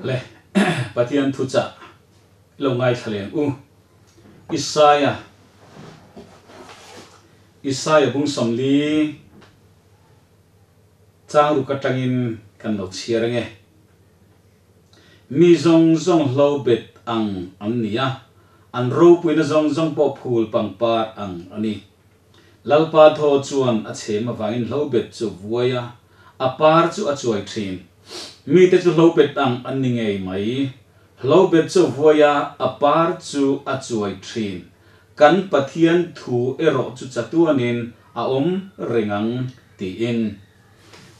Le Pathian thuchah lo ngaithla leng u. Isaia Isaia bung 40 chang ruk atangin kan lo chhiar ange. Mi zawng zawng hlo bet ang an ni a, an ropuina zawng zawng pawh phul pangpar ang a ni. Lalpa thaw chuan a chhem avangin hlo bet chu vuai a, a par chu a chuai thin. Mite chu hlo bet ang an ni ngei mai. Hlo bet chu vuai a, a par chu a chuai thin. Kan Pathian thu erawh chu chatuanin a awm reng ang, tiin.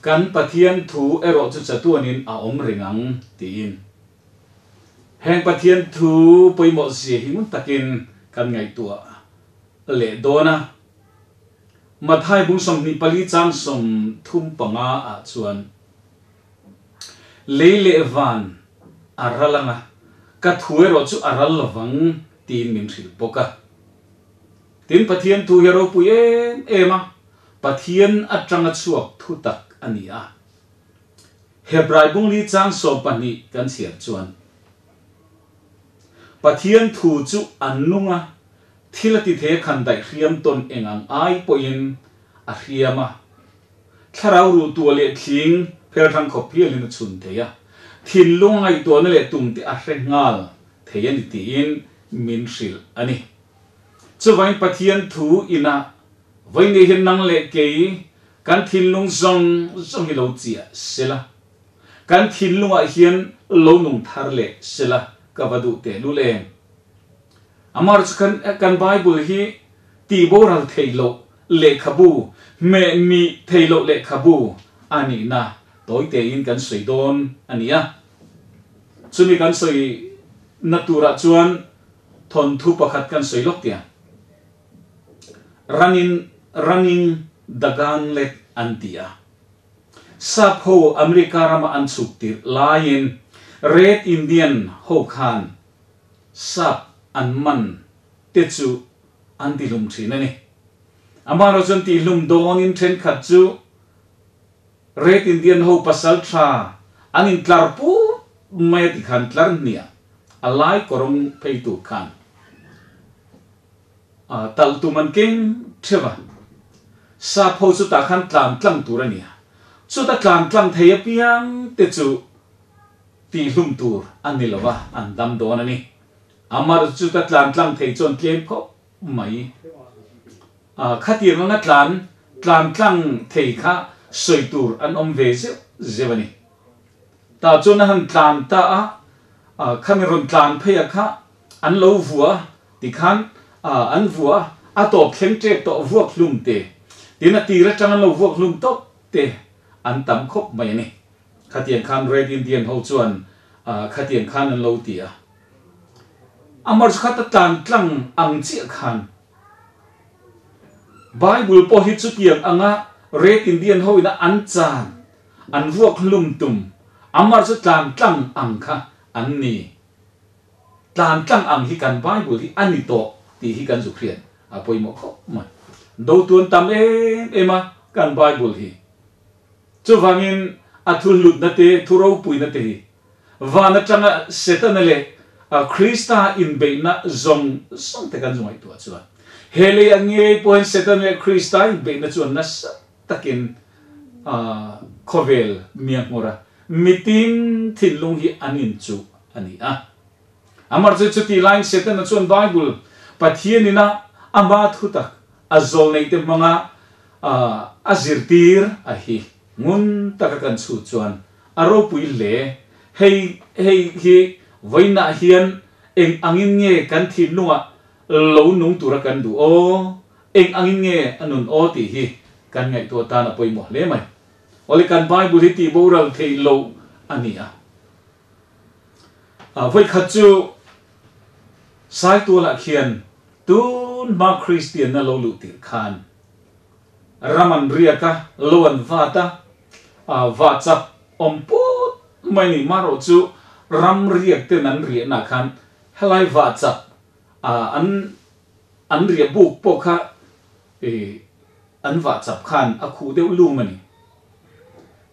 Kan Pathian thu erawh chu chatuanin a awm reng ang, tiin. Heng Pathian thu pawimawh zia hi ngun takin kan ngaihtuah leh dawn a. Mathai bung 24 chang 35 ah chuan, Lei leh van a ral ang a, ka thu erawh chu a ral lovang, tiin min hrilh bawk a. Tin, Pathian thu hi a ropui em em a, Pathian atanga chhuak thu tak a ni a. Hebrai bungli chang 12 kan chhiar chuan, Pathian thu chu a nung a, thil a ti thei a khan daih hriam tawn eng ang ai pawhin a hriam a. Thlarau ruh tuah leh thling phel hrang khawp hialin a chhun thei a, thinlung a ngaihtuahna leh tum te a hre nghal thei a ni tiin min hrilh a ni. Chuvangin Pathian thu ina vawiin hian nang leh kei kan thinlung zawng zawng hi lo chiah sela, kan thinlungah hian lo nung thar leh sela ka va duh tehlul em? Amaherawhchu kan kan Bible hi tih boral theih loh lehkhabu, hmeh mih theih loh lehkhabu a nihna tawi tein kan sawi dawn a ni a. Chumi kan sawi na turah chuan thawnthu pakhat kan sawi lawk tia. Running Running the Gauntlet an ti a. Sap ho America rama an chhuk tirh laiin Red Indian ho khan sap an man te chu an tihlum thin a ni. Amaherawh chuan tihlum dawnin thenkhat chu Red Indian ho pasal tha an intlar put mai a ti khan tlar hniah a lai kawrawng phei tur khan talh tum an keng theuh a. Sap ho chu tah khan tlan tlang tur a ni a, chuta tlan tlang thei apiang te chu tihlum tur a ni lo a, an dam dawn a ni. Amar chuta tlan tlang thei chuan tlem khawp mai. Khatiang anga tlan tlan tlang thei kha sawi tur an awm ve zeuh zeuh a ni. Tah chuan a han tlan ta a, khami rawn tlan phei a kha an lo vua tikhan an vua a tawp thleng tep tawh vuak hlum te, tin a tir atang an lo vuak hlum tawp te an tam khawp mai a ni. Khatiang khan Red Indian ho chuan khatiang khan an lo ti a. Amar chu khat a tlan tlang ang chiah khan Bible pawh hi chutiang anga Red Indian ho ina an chan, an vuak hlum tum, amar chu tlan tlang ang kha an ni. Tlan tlang ang hi kan Bible hi a ni tawh tih hi kan zuk hriat a pawimawh khawp mai. Do tuan tam em em a kan Bible hi. Chuvangin a thu hlutna te, thu ropuina te hi van atanga Setana leh Krista inbeihna zawng zawng te kan zu ngaihtuah chuan he lei a ngei pawhin Setana leh Krista inbeihna chuan nasa takin khawvel mia nghawr a, mitin thinlung hi an inchuh a ni a. Amaherawhchu chutih laiin Setana chuan Bible Pathianina ama thutak a zawlneihte hmanga a zirtir a hi ngun taka kan chhut chuan a ropui hle. Hei hei hi vawiinah hian eng angin nge kan thinlungah lo nung tura kan duh aw? Eng angin nge a nun aw tih hi kan ngaihtuah tan a pawimawh hle mai. Awle kan Bible hi tih boral theih loh a ni a. Vawikhat chu Saitualah khian tun hma Kristianna lo luh tirh khan Ram an riak a, lo an vat a, vah chak awm put mai ni. Marawh chu ram riak ten an riahna khan helai vah chak an an riah buk pawh kha an vah chap khan a khuh deuh lum a ni.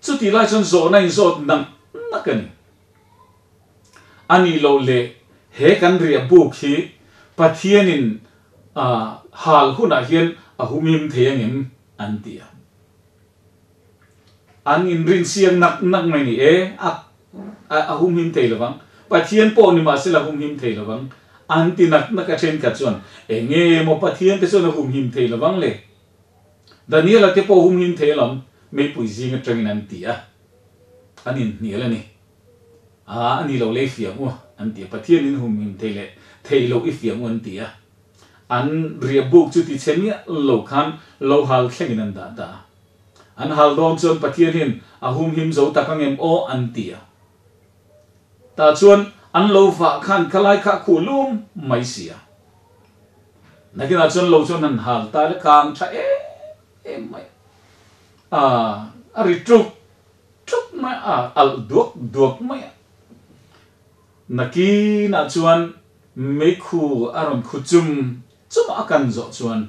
Chutih lai chuan zawhna inzawt nak nak a ni. A nih loh leh he kan riah buk hi Pathianin hal hunah hian a humhim thei angem? an ti a. An inrinsiak nak nak mai ni e, a a humhim thei lovang, Pathian pawh ni mahse la humhim thei lovang an ti nak nak a. Thenkhat chuan enge maw Pathian te chuan a humhim thei lovang le? Daniela te pawh humhim thei alawm, meipui zing atangin an ti a, an inhnial a ni. Aa, a ni lo lei fiang u, an ti a, Pathianin humhim thei leh thei lo i fiang u an ti a. An riah buk chu ti chhe miah lo khan lo hal thlengin an dah ta a. An hal dawn chuan Pathian hian a humhim zo tak ang em aw an ti a. Tah chuan an lo vah khan khalai kha a khuh lum mai si a. Nakinah chuan lo chuan han hal ta le kang tha em em mai a, a ri tuk tuk mai a, alh duak duak mai a. Nakinah chuan meikhu a rawn khu chum chum a kan zawh chuan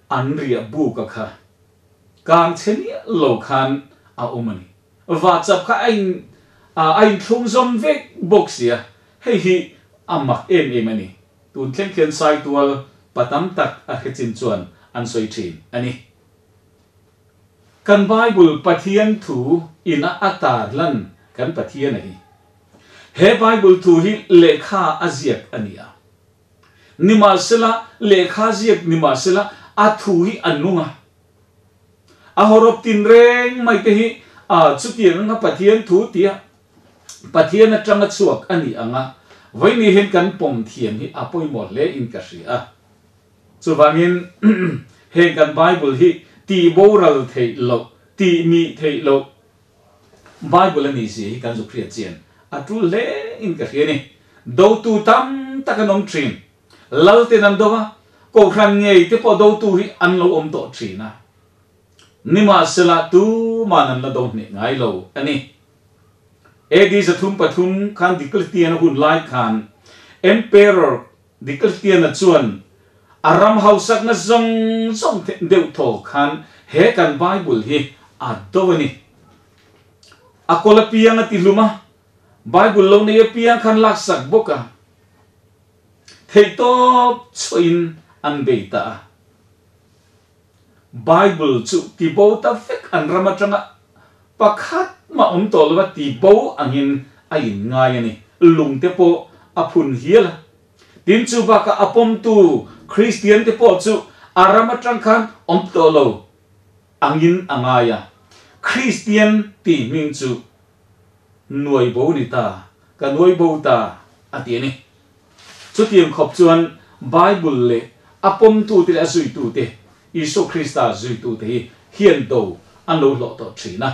an riah buk a kha kang chhe miah lo khan a awm a ni. Vahchap kha a in a inthlung zawm vek bawk sia, hei hi a mak em em a ni. Tun thleng khian Saitual pa tam tak a hre chin chuan an sawi thin a ni. Kan Bible Pathian thu ina a tar lan kan Pathian a hi. He Bible thu hi lehkha a ziak a ni a. Nimahsela lehkha ziak nimahsela a thu hi a nung a. A hawrawp tin reng mai te hi a chutiang anga Pathian thu tia Pathian atanga chhuak a nih anga vawiin hian kan pawm thiam hi a pawimawh hle in ka hria a. Chuvangin heng kan Bible hi tih boral theih loh, tih mih theih loh Bible a nih zia hi kan zuk hriat chian a tul hle in ka hria a ni. Dotu tam tak an awm thin. Lal ten an do a, Kohhran ngei te pawh dotu hi an lo awm tawh thin a. Nimahsela tuman an la do hneh ngai lo a ni. AD 303 khan Diocletian-a hun lai khan Emperor Diocletian-a chuan a ram hausakna zawng zawng deuh thaw khan he kan Bible hi a do a ni. A kawl apiang a ti hlum a, Bible lo nei apiang khan laksak bawk a. Theihtawp chhuahin an bei ta a. Bible chu tibo ta vek an ram atanga pakhat mah awm tawh lova tibo angin a inngai a ni. Lung te pawh a phun hial a. Tin chu bakah a pawmtu Kristian te pawh chu a ram atang khan awm tawh lo angin a ngai a. Kristian tih hming chu nuai bo ni ta, ka nuai bo ta a ti a ni. Chutiang khawp chuan Bible leh a pawmtute leh a zuitute, Isua Krista zuitute hi hian do an lo hlawh tawh thin a.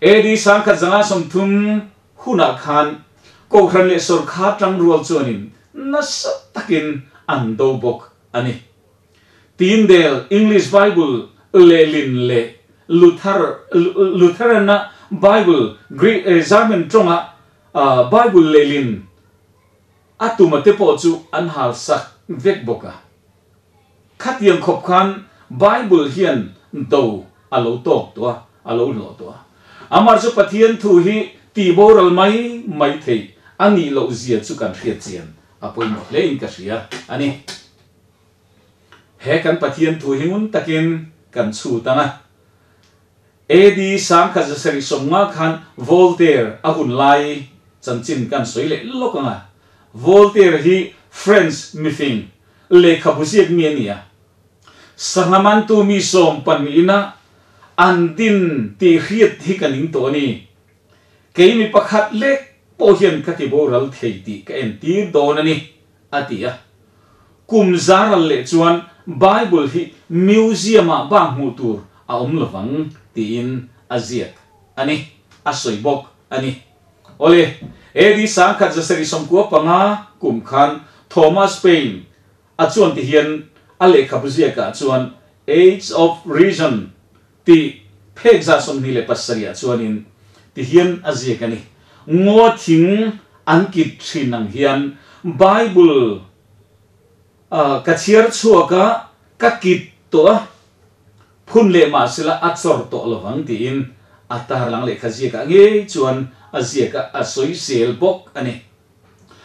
AD 1530 hunah khan Kohhran leh sawrkhar tangrual chuanin nasa takin an do bawk a ni. Tyndale English Bible lehlin leh Luther Lutheran-a Bible Greek German tawnga Bible lehlin a tuma te pawh chu an hal sak vek bawk a. Khatiang khawp khan Bible hian do a lo tawk tawh a, a lo hlawh tawh a. Amah chu Pathian thu hi tih boral mai mai theih a nih loh zia chu kan hriat chian a pawimawh hle in ka hria a ni. He kan Pathian thu hi ngun takin kan chhut ang a. AD 1750 khan Voltaire a hun lai chanchin kan sawi leh lawk ang a. Voltaire hi French mifing, lehkhabu ziak mi a ni a. Sangha mantu mi sawm pahnihin a an din tih hriat hi ka ning tawh a ni. Kei mi pakhat lek pawh hian ka ti boral thei tih ka entir dawn a ni, a ti a. Kum zaral leh chuan Bible hi museum ah bak hmuh tur a awm lovang tiin a ziak a ni, a sawi bawk a ni. Awle, AD 1795 kum khan Thomas Paine a chuan ti hian a lehkhabu ziakah chuan Age of Reason tih phek 27 ah chuanin ti hian a ziak a ni. Ngaw thing an kit thin ang hian Bible ka chhiar chhuak a, ka kit tawh a, phun leh mahsela a chawr tawh lovang tiin a tarlang lehkha ziakah ngei chuan a ziak a, a sawisel bawk a ni.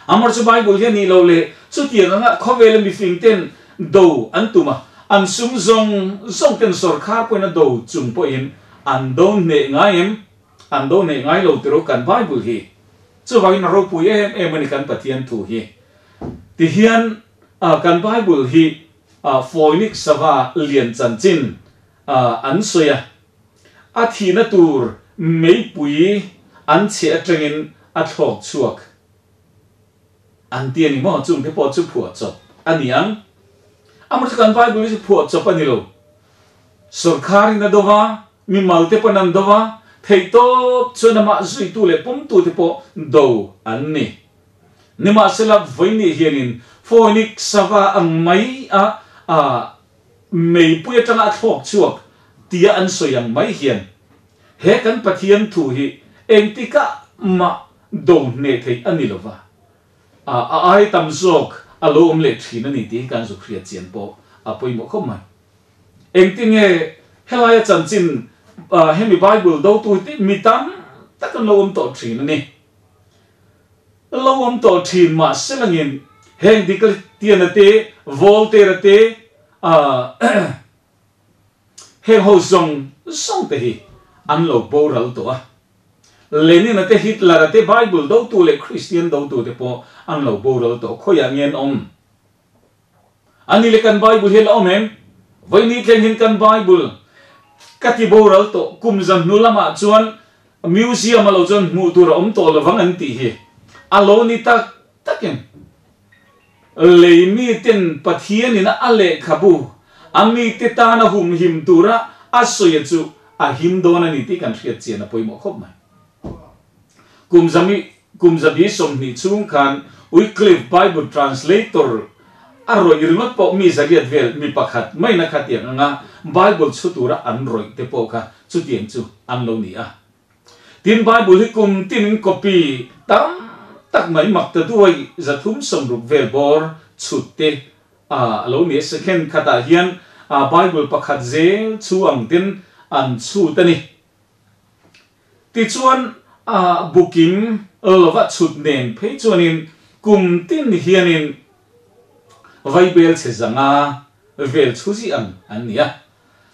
Amar chu Bible hi a nih loh leh chutiang anga khawvela mifing ten do an tum a, an sum zawng zawng ten sawrkhar pawhin a do chung pawhin an do hneh ngai em? An do hneh ngai lo tiro kan Bible hi. Chuvangin a ropui em em a ni kan Pathian thu hi. Tihian kan Bible hi Phoenix sava lian chanchin an sawi a, a thihna tur meipui an chhe atangin a thlawk chhuak an ti a ni maw? Chungte pawh chu phuah chawp a ni ang. Amaherawhchu chu kan Bible hi chu phuah chawp a ni lo. Sawrkharin a do va, mimalte pawn an do va, theihtawp chuan amah zuitu leh pawmtute pawh do an ni. Nimahsela vawinih hianin Phoenix sava ang mai a meipui atanga a thlawk chhuak tia an sawi ang mai hian he kan Pathian thu hi engtikah mah do hneh theih a ni lova, a ai tam zawk a lo awm leh thin a ni tih hi kan zuk hriat chian pawh a pawimawh khawp mai. Engtinge helaia chanchin hemi Bible dotu hi mi tam tak an lo awm tawh thin a ni. Lo awm tawh thin mah selangin heng Dikletiana te, Voltaire-a te, heng ho zawng zawng te hi an lo boral tawh a. Lenin-a te, Hitler-a te, Bible dotu leh Kristian dotu te pawh an lo boral tawh. Khawiah nge an awm? A ni le kan Bible hi a la awm em? Vawiini thleng hian kan Bible ka ti boral tawh, kum zan hnu lamah chuan museum a lo chuan hmuh tur a awm tawh lovang an tih hi a lo ni tak takin lei miten Pathianin a lehkhabu a mite tana humhim tura a sawi a chu a him dawn a ni tih kan hriat chian a pawimawh khawp mai. Kum zami kum zabi 20 chhung khan Wycliffe Bible Translator a rawih ringawt pawh mi zariat vel mi pakhat maina kha tiang anga Bible chhu tura an rawih te pawh kha chutiang chu an lo ni a. Tin Bible hi kum tinin copy tam tak mai mak ta duai 360 vel bawr chhut te a lo ni a. Second khatah hian Bible pakhat zel chhu ang ten an chhut a ni. Tichuan, a bukim lova chhut nen phei chuanin kum tin hianin vaibel chhe zanga vel chhu zih ang an ni a.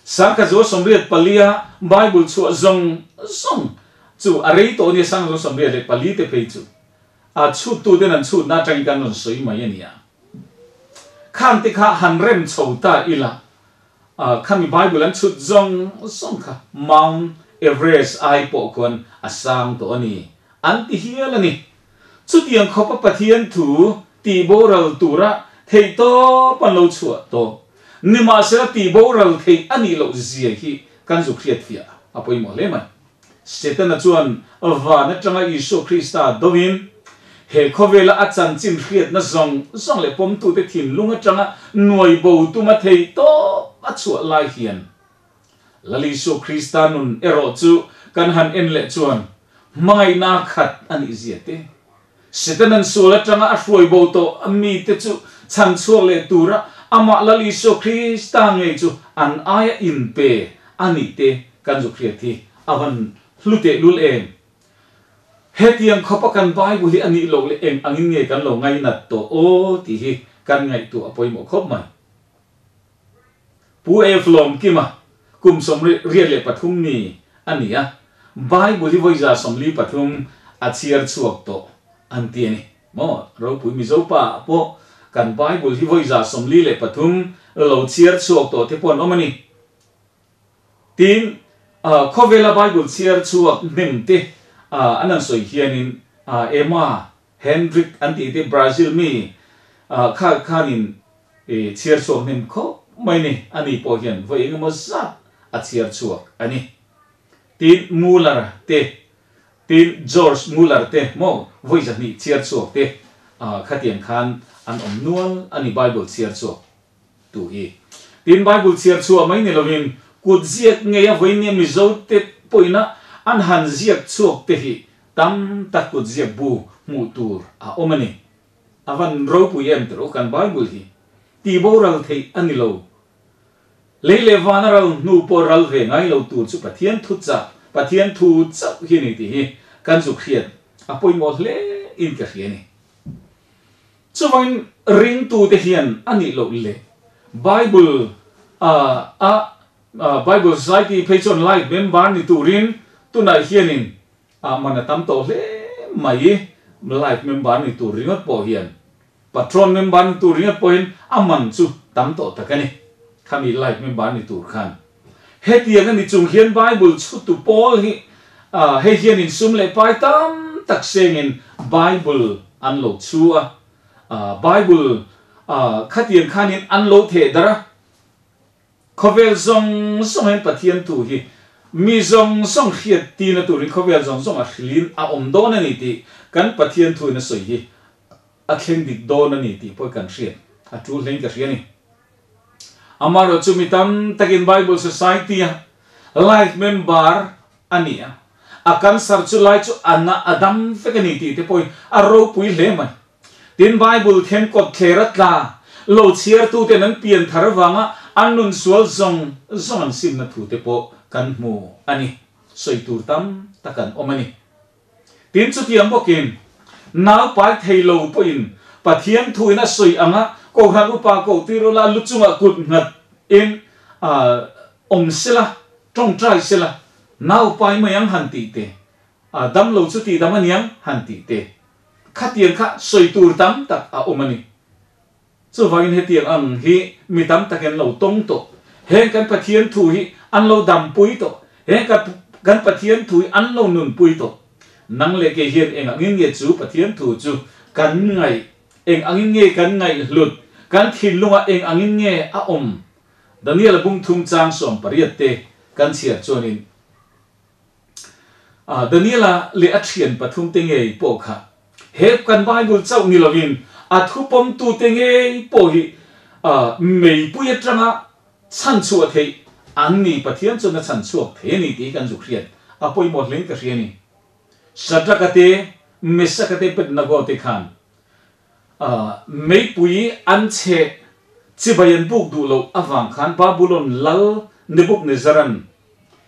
Sangkhazual 84-a Bible chhuah zawng zawng chu a rei tawh nia Sangkhazual 84 te phei chu a chhuttu ten an chhutna atangin kan rawn sawi mai a nia. Khang te kha han rem chho ta ila Khami Bible an chhut zawng zawng kha Mount Everest ai pawh khuan a sang tawh a ni, an ti hial a ni. Chutiang khawpa Pathian thu tihboral tura theihtawp an lo chhuah tawh. Nimahsela tihboral theih a nih loh zia hi kan zuk hriat fiah a pawimawh hle mai. Setana chuan van atanga Isua Krista doin he khawvela a chanchin hriatna zawng zawng leh pawmtute thinlung atanga nuai bo tuma thei tawp a chhuah lai hian Lal Isua Krista nun erawh chu kan han en leh chuan hmangaihna khat a nih zia te, Setanan sual atanga a hruai bo tawh mite chu chhan chhuak leh tura amah Lal Isua Krista ngei chu an aia inpe a nih te kan zuk hriat hi a van hlu teh lul em? Hetiang khawpa kan Bible hi a nih loh leh eng angin nge kan lo ngainat tawh aw tih hi kan ngaihtuah a pawimawh khawp mai. Pu Eflawmkima kum 83 mi a ni a, Bible hi vawiza 43 a chhiar chhuak tawh an ti a ni maw? Ropui Mizo pa pawh kan Bible hi vawiza 43 lo chhiar chhuak tawh te pawh an awm a ni. Tin, khawvela Bible chhiar chhuak hnem te an han sawi hianin Emma Hendrick an tih te Brazil mi kha khanin chhiar chhuak hnem khawp mai ni, ani pawh hian vawi engemaw zat a chhiar chhuak a ni. Tin, Muller te, tin George Muller te maw vawi 200 chhiar chhuak te khatiang khan an awm nual a ni Bible chhiar chhuak tu hi. Tin, Bible chhiar chhuah mai ni lovin kut ziak ngei a vawi nia Mizo te pawhina an han ziak chhuak te hi tam tak kut ziak bu hmuh tur a awm a ni. A van ropui em tawh kan Bible hi tih boral theih a ni lo. Lei leh van a ral hnu pawh ral ve ngai lo tur chu Pathian thu chah, Pathian thu chauh hi a ni tih hi kan zuk hriat a pawimawh hle in ka hria a ni. Chuvangin ringtute hian a nih loh le Bible a Bible Society phei chuan life member ni turin tunah hianin man a tam tawh hle mai. Life member ni tur ringawt pawh hian Patron member ni tur ringawt pawhin a man chu tam tawh tak a ni. Khami life member ni tur khan hetiang a ni chung hian Bible chhutu pawl hi hei hianin sum leh pai tam tak sengin Bible an lo chhu a, Bible khatiang khanin an lo theh darh a. Khawvel zawng zawng hian Pathian thu hi mi zawng zawng hriat tina turin khawvel zawng zawng a hrilhin a awm dawn a ni tih kan Pathian thuin a sawi hi a thleng dik dawn a ni tih pawh kan hriat a tul hlein ka hria a ni. Amaherawh chu mi tam takin Bible Society-a life member a ni a, a cancer chu lai chu a na a dam vek a ni tih te pawhin a ropui hle mai. Tin, Bible then kawt thler a tla lo chhiartuten an pian thar avanga an nun sual zawng zawng an simna thu te pawh kan hmu a ni. Sawi tur tam tak an awm a ni. Tin, chutiang bawkin nau pai thei lo pawhin Pathian thuin a sawi anga Kohhran upa koh tir ula lu chungah kut nghat in awm sela, tawngtai sela, nau pai mai ang han tih te, dam lo chu tih dam aniang han tih te, khatiang kha sawi tur tam tak a awm a ni. Chuvangin hetiang ang hi mi tam takin an lo tawng tawh. Heng kan Pathian thu hi an lo dampui tawh. Heng kan Pathian thu hi an lo nunpui tawh. Nang leh kei hian eng angin nge chu Pathian thu chu kan ngaih? Eng angin nge kan ngaihhlut? Kan thinlungah eng angin nge a awm? Daniel-a bung thum chang 18 te kan chhiar chuanin Daniel-a leh a thian pathum te ngei pawh kha he kan Bible chauh ni lovin a thupawmtute ngei pawh hi meipui atanga chhanchhuah theih an ni, Pathian chuan a chhanchhuak thei a ni tih hi kan zuk hriat a pawimawh hlein ka hria a ni. Shadrach-a te, Meshach-a te, Abednego te khan Meipui an cheh chibai an buk duh loh avang khan Babulon lal Nebuchadnezzar-a'n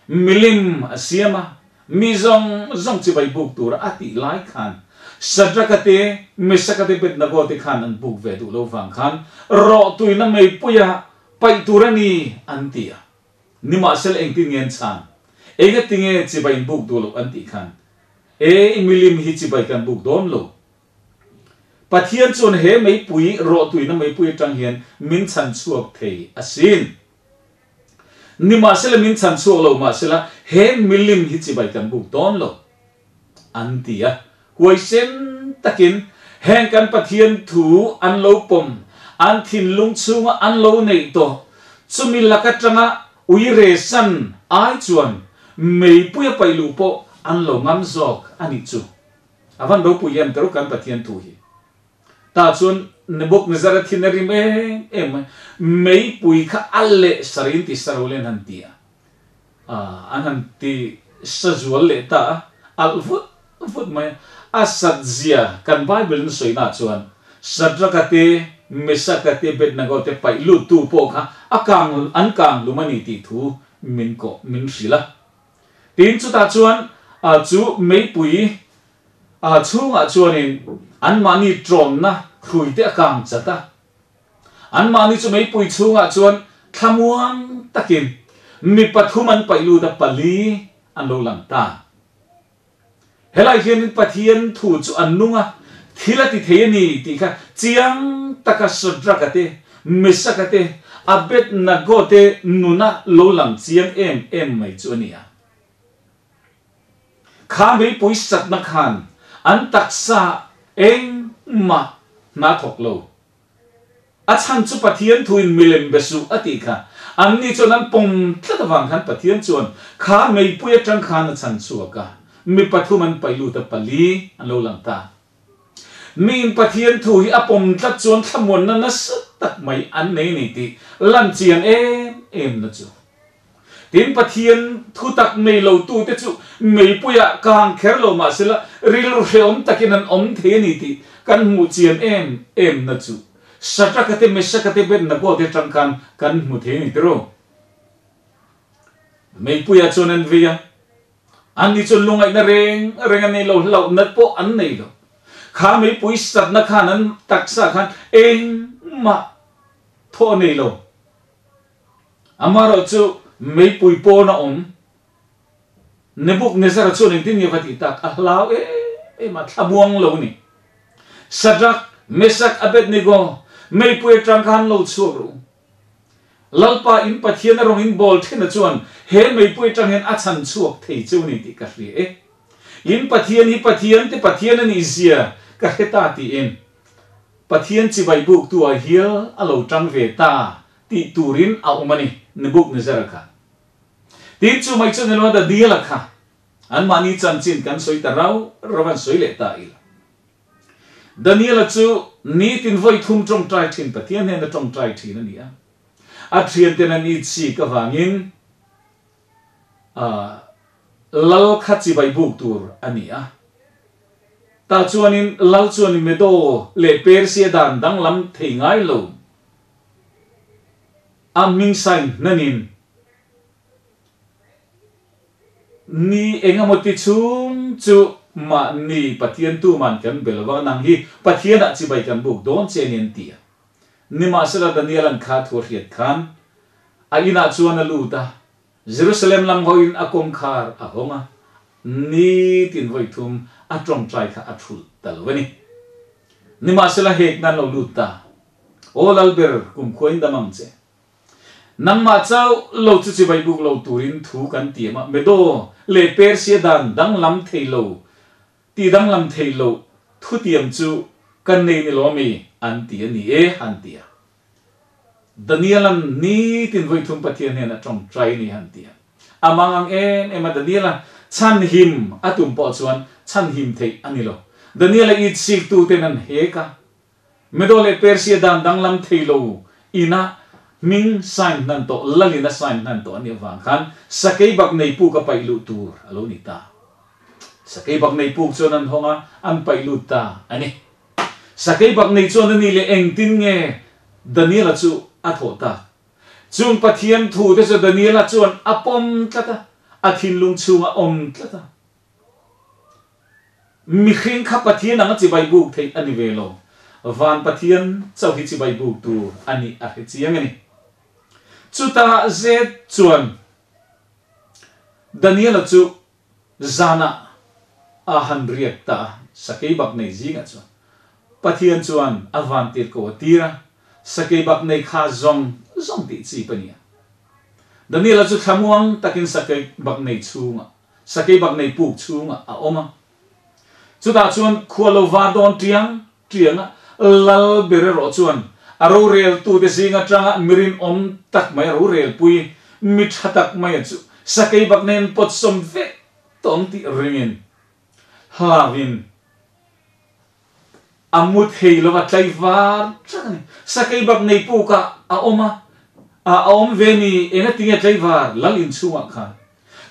milim a siam a, mi zawng zawng chibai buk tura a tih lai khan Shadrach-a te, Meshach-a te, Abednego te khan an buk ve duh lo vang khan rawhtuina meipuia paih tur a ni an ti a. Nimahsela engtin nge an chhan? Engatinge chibai in buk duh loh an tih khan, E, i milim hi chibai kan buk dawn lo. Pathian chuan he meipui rawhtuina meipui atang hian min chhan chhuak thei asin. Nimahsela min chhan chhuak lo mahsela he milim hi chibai kan buk dawn lo an ti a. Huaisen takin heng kan Pathian thu an lo pawm, an thinlung chhunga an lo neih tawh chumi lak atanga uire san ai chuan meipui a paih luh pawh an lo ngam zawk a nih chu. A van ropui em ta kan Pathian thu hi. Ta chuan Nebuchadnezzar a thin a rim em em mai. Meipui kha a leh sarin ti saro len han ti a. An han ti sa zual leh ta a, alh vut vut mai a. A sat zia kan Bible in sawi na chuan Shadrach-a te, Meshach-a te, Abednego te paih lut tu pawh kha a kang an kang hlum a ni tih thu min kawh min hrilh a. Tin, chutah chuan chu meipui chhungah chuanin anmahni ṭawnna hruite a kang chat a. Anmahni chu meipui chhungah chuan thlamuang takin mi pathum an paih lut a, pali an lo lang ta. Helai hianin Pathian thu chu an nung a, thil a ti thei a ni tih kha chiang taka Shadrach-a te, Meshach-a te, Abednego te nuna lo lang chiang em em mai chu a ni a. Kha meipui satna khan an taksa engmah hna thawk lo. A chhan chu Pathian thuin milem be suh a tih kha. Anni chuan an pawm tlat avang khan Pathian chuan kha meipui atang khan a chhan chhuak a, mi pathum an paih lut a, pali an lo lang ta. Miin Pathian thu hi a pawm tlat chuan thlamuanna nasa tak mai an nei ni tih lan chian em em na chu. Tin, Pathian thu tak nei lo tute chu meipuiah kang kher lo mahsela rilru hrehawm takin an awm thei a ni tih kan hmuh chian em em na chu Shadrach-a te, Meshach-a te, Abednego te atang khan kan hmu thei a ni tiraw? Meipuiah chuan an vei a. Anni chuan lungaihna reng reng an nei lo, hlauhna pawh an nei lo. Kha meipui satna khan an taksa khan engmah thawh a nei lo. Amaherawhchu meipui pawn a awm. Nebukadnezara chuan engtin nge va tih tak? A hlau em em a, thlamuang lo a ni. Shadrach, Meshach, Abednego, meipui atang khan lo chhuak rawh u. Lalpa in Pathian a rawng in bawl then a chuan he meipui atang hian a chhan chhuak thei cheu ni tih ka hria e. In Pathian hi Pathian te Pathian a nih zia ka hre ta tiin Pathian chibai buktu ah hial a lo tang ve ta tih turin a awm a ni, Nebukadnezara kha. Tin chu mai chu ni lo Daniela kha anmahni chanchin kan sawi ta rau rau an sawi leh ta ila. Daniela chu nitin vawi thum tawngtai thin Pathian hnena tawngtai thin a ni a. A thianten an itchik avangin lal kha chibai buk tur a ni a. Tah chuanin lal chuan Medo leh Persia dan danglam thei ngai lo a hming sign hnanin Ni engemaw ti chhung chu mahni Pathian tuman kan be lova, nang hi Pathianah chibai kan buk dawn che ni an ti a. Nimahsela Daniela'n kha thu a hriat khan a inah chuan a lut a, Jerusalem lam hawiin a kawngkhar a hawng a, nitin vawi thum a tawngtai kha a thulh ta lo a ni. Nimahsela hek nan lo lut ta, Aw Lalber, kumkhua in dam ang che. Nangmah chauh lo chu chibai buk lo turin thu kan tiam a, Medo leh Persia dan danglam thei lo, ti danglam thei lo thutiam chu kan nei ni lo mi? an ti a ni e, han ti a. Daniela'n nitin vawi thum Pathian hian a tawngtai ni, han ti a. A mang ang em em a, Daniela chhanhim a tum pawh chuan chhanhim theih a ni lo. Daniela itsiktu ten an hek a, Medo leh Persia dan danglam thei lo ina hming sign hnan tawh, lalin a sign hnan tawh a nih avang khan sakei bak nei puk a paih luh tur a lo ni ta. Sakei bak nei puk chuan an hawng a, an paih lut ta a ni. Sakei bak nei chuan a nih leh engtin nge Daniela chu a thawh tak? Chung Pathian thu te chu Daniela chuan a pawm tlat a, a thinlung chhungah a awm tlat a. Mihring kha Pathian anga chibai buk theih a ni ve lo. Van Pathian chauh hi chibai buk tur a nih a hre chiang a ni. Chutah zet chuan Daniela chu zanah a han riak ta a, sakei bak nei zingah chuan Pathian chuan a van tir ko a tir a, sakei bak nei kha zawng zawng tih chi pa nia. Daniela chu thlamuang takin sakei bak nei chhungah Sakei bak nei puk chhungah a awm a. Chutah chuan khua lo va dawn tiang tiang a, lal ber erawh chuan a roreltute zing atanga mirinawm tak mai a rorelpui mi tha tak maia chu sakei bak nen pawtsawm vek tawng tih ringin hlauin A mu thei lo a tlaivar tlat a ni. Sakei bak nei puk ah a awm a, a awm ve ni engatinge tlaivar lal in chhungah khan.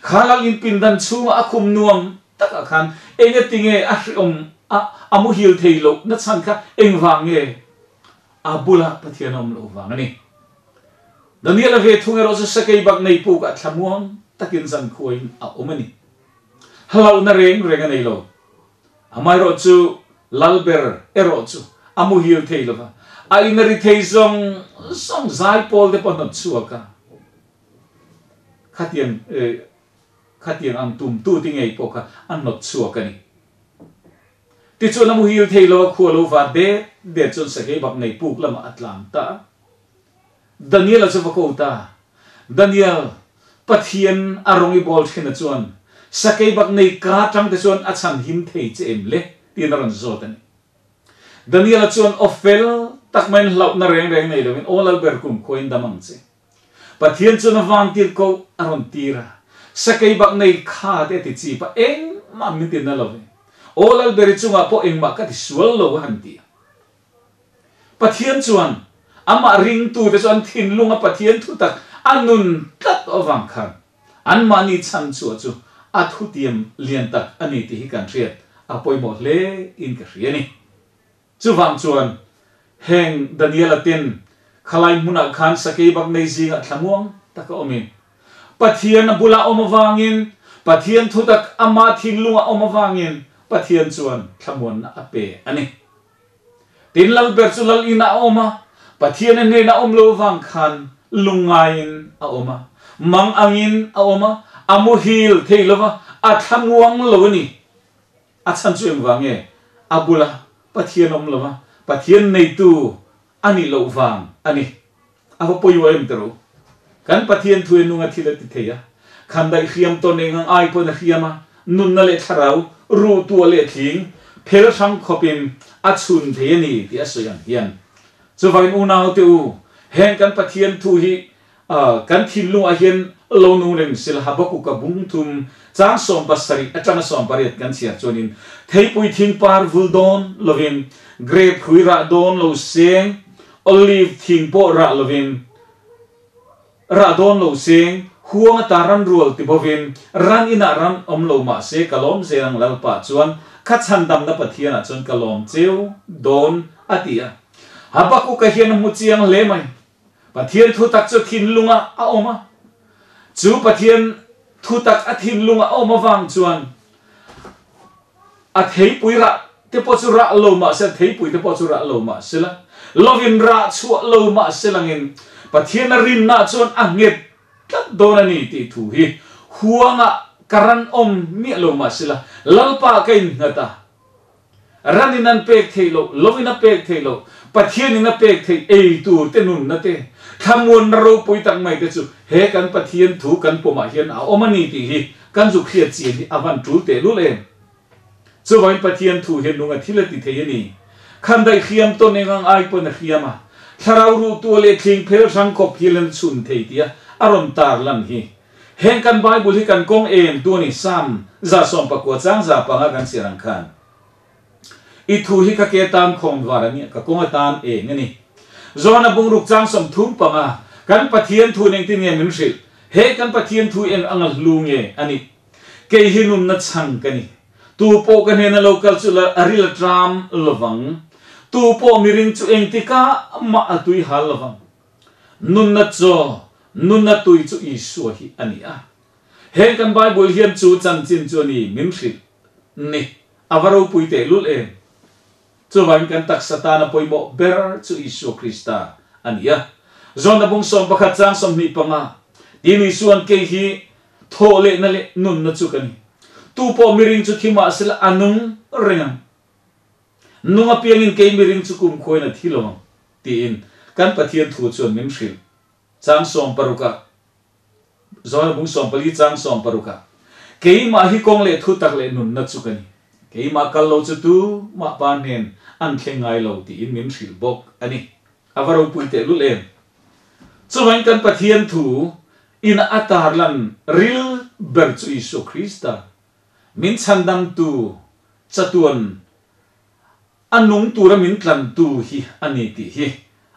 Kha lal in pindan chhungah a khum nuam takah khan engatinge a hriawm a, a muhil thei loh na chhan kha engvang nge a bulah Pathian a awm loh vang a ni. Daniel a ve thung erawh chu sakei bak nei puk ah thlamuang takin zankhuain a awm a ni. Hlauhna reng reng a nei lo. Amaherawh chu Lalber erawh chu a muhil thei lo va, a in a ri thei zawng zawng zai pawl te pawh hnawt chhuak a, khatiang khatiang ang tum tu te ngei pawh kha a hnawt chhuak a ni. Tichuan a muhil thei lo a, khua lo var det det chuan sakei bak nei puk lamah a tlang ta a. Daniel-a chu va ko ta. Daniel, Pathian a rawng i bawl thin a chuan sakei bak nei ka tang te chuan a chhan him thei che em le? tiin a rawn zawt a ni. Daniel-a chuan aw fel tak maiin hlauhna reng reng nei loin aw Lalber kum khuain dam ang che. Pathian chuan a van tir ko a rawn tir a, sakei bak nei kha te a ti chip a, engmah min ti na lo ve. Aw Lalber i chungah pawh engmah ka ti sual lo a han ti a. Pathian chuan amah ringtute chu an thinlunga Pathian thutak a nun tlat avang khan anmahni chhanchhuah chu a thutiam lian tak a ni tih hi kan hriat a pawimawh hle in ka hria a ni. Chuvang chuan heng Daniela ten khalai hmunah khan sakei bak nei zingah thlamuang taka awmin Pathian a bulah awm avangin Pathian thutak ama thinlunga awm awangin Pathian chuan thlamuanna a pe ani. Tin lal ber chu lal ina a awm a, Pathian a hnena awm lo vang khan lungngain a awm a, mang angin a awm a, a muhil thei lova, a thlamuang lo a ni. A chhan chu engvang nge? A bula Pathian awm lova, Pathian neitu a nih loh vang a ni. A va pawimawh em tiro? Kan Pathian thu enunga thil a ti thei a, khandaih hriam tawn eng ang ai pawn a hriam a, nunna leh thlarau ruh tuah leh thling phel hrang khawpin a chhun thei a ni tih a sawi ang hian. Chuvangin unaute u, heng kan Pathian thu hi kan thinlungah hian lo nung reng sila Habakuka bung thum chang 70 atanga 80 kan chhiar chuanin theipui thing par vul dawn lovin grape hrui rah dawn lo seng olive thing pawh rah lovin rah dawn lo seng huang ata ran rual ti bovin ran inah ran awm lo mah se ka lawm zel ang Lalpa chuan kha chhandamna Pathianah chuan ka lawm cheu dawn a ti a. Habakuka hian a hmu chiang hle mai. Pathian thutak chu thinlunga a awm a, chu Pathian thutak a thinlunga a awm avang chuan a theipui rah te pawh chu rah lo mah se, theipui te pawh chu rah lo mah sela, lovin rah chhuah lo mah se langin Pathian a rinna chuan a nghet tlat dawn a ni tih thu hi huanga ka ran awm miah lo mah sela, Lalpa ka innghat a. Ran in an pek theih loh, lo in a pek theih loh, Pathian in a pek theih ei tur te nunna te, thlamuanna ropui tak mai te chu he kan Pathian thu kan pawmah hian a awm a ni tih hi kan zuk hriat chian hi a van tul teh lul em. Chuvangin Pathian thu hian nung a thil a ti thei a ni. Khandaih hriam tawn eng ang ai pawn a hriam a, thlarau ruh tua leh thling phel hrang khawp hial an chhun thei tia a rawn tar lan hi. Heng kan Bible hi kan kawng em tu a ni, Psalm 119 chang 500 kan chhiar ang khan. I thu hi ka ke tan khawng var a nia, ka kawng atan eng a ni. Johana bungruk chang 35 kan Pathian thu in engtin nge min hrilh? He kan Pathian thu eng anga hlu nge a nih? Kei hi nunna chhang ka ni. Tu pawh ka hnena lo kal chu la a ril a tram lovang. Tu pawh miring chu engtikah mah a tui hal lovang. Nunna chaw, nunna tui chu Isua hi a ni a. Heng kan Bible hian chu chanchin chu a ni min hrilh ni. A va ropui teh lul em! Chuvangin kan taksa tana pawimawh ber chu Isua Krista a ni a. John-a bung 11 chang 25, Tin Isua'n kei hi thawh lehna leh nunna chu ka ni. Tu pawh miring chu thi mah sela a nung reng ang. Nung apiangin kei miring chu kumkhuain a thi lo ang, tiin kan Pathian thu chuan min hrilh. Chang 60 ah, Johana bung 14 chang 60 ah, Keimah hi kawng leh thu tak leh nunna chu ka ni. Keimah kal lo chu tu mah pa hnen an thleng ngai lo, tiin min hrilh bawk a ni. A va ropui teh lul em! Chuvangin kan Pathian thu in a tarlan ril ber chu Isua Krista, min chhandamtu chatuan a nung tura min tlantu hi a ni tih hi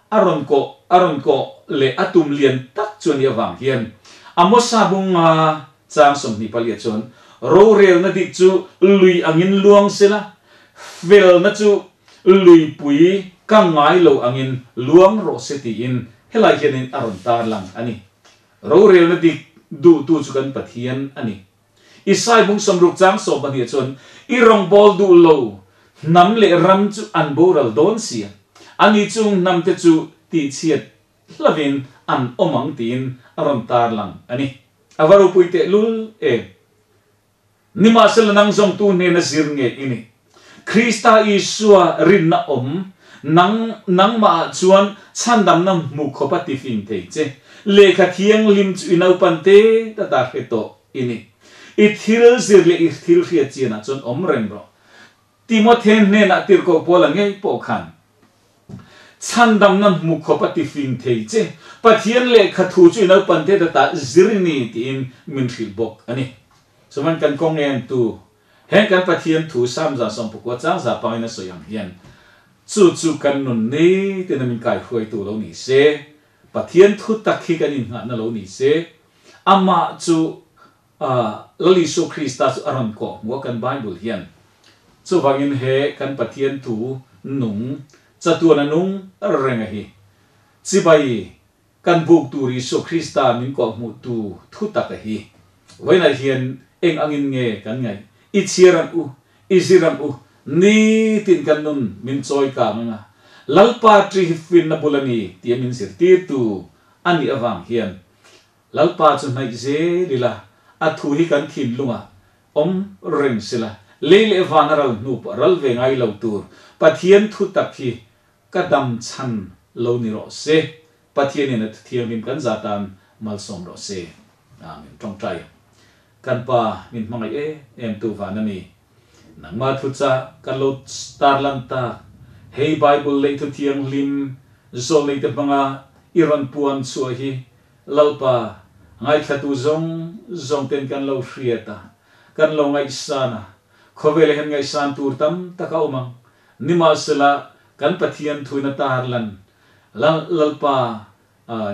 a rawn kawh a rawn kawh leh a tum lian tak chu a nih avang hian Amosa bunga chang 24 chuan rorelna dik chu lui angin luang sela, felna chu luipui ka ngai lo angin luang rawh se tiin helai hianin a rawn tarlang a ni. Rorelna dik duhtu chu kan Pathian a ni. Isai bung 60 chang 12 chuan i rawngbâwl duh lo hnam leh ram chu an boral dawn si a, ani chung hnam te chu tihchhiat hlavin an awm ang tiin a rawn tarlang a ni. A va ropui teh lul em! Nimahsela nang zawng tu hnena zir nge i ni? Krista Isua rinna awm nang nangmahah chuan chhandamna hmu khawp a tifing thei che. Lehkha thianghlim chu i naupan te ta ta hre tawh i ni. I thil zir leh i thil hriat chianah chuan awm reng rawh. Timothy hnenah tirhkoh Paula ngei pawh khan chhandamna hmu khawp a tifing thei che. Pathian lehkha thu chu i naupan te ta ta zir i ni tiin min hrilh bawk a ni. Chuan kan kawng em tu Heng kan Pathian thu Psalm 119 chang 500 in a sawi ang hian chu chu kan nun ni tina min kai hruaitu lo ni se, Pathian thu tak hi kan innghahna lo ni se, amah chu Lal Isua Krista chu a rawn kawh hmu a kan Bible hian. Chuvangin he kan Pathian thu nung, chatuan a nung reng a hi. Chibai kan buk tur Isua Krista min kawh hmuh tu thu tak a hi. Vawiinah hian Eng angin nge kan ngaih? I chhiar ang u, i zir ang u, nitin kan nun min chawi kang anga Lalpa ṭi hi finna bul a ni tia min zirtirtu a nih avang hian Lalpa chu hnaih zel ila, a thu hi kan thinlungah awm reng sela, lei leh van a ral hnu pawh ral ve ngai lo tur Pathian thu tak hi ka dam chhan lo ni rawh se. Pathianin a thuthianghlim kan za tan malsawm rawh se. Amen. Tawngtai Kan Pa min hmangaih em em tu van a mi. Nangmah thuchah kan lo tarlan tak hei Bible lei thuthianghlim zawlneite hmanga i rawn puan chhuah hi Lalpa, ngaithlatu zawng zawng ten kan lo hriat a, kan lo ngaihsan a, khawvela hian ngaihsan tur tam tak a awm ang. Nimahsela, kan Pathian thuin a tarlan Lalpa,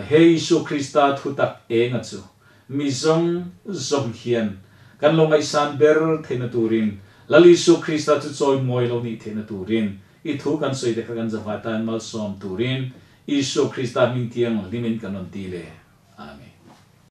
he Isua Krista thu tak enga chu mi zawng zawng hian kan lo ngaihsan ber theihna turin, Lal Isua Krista chu chawimawi lo nih theihna turin i thu kan sawi te kha kan zavai tan malsawm turin Isua Krista hming thianghlimin kan rawn ti le. Amen.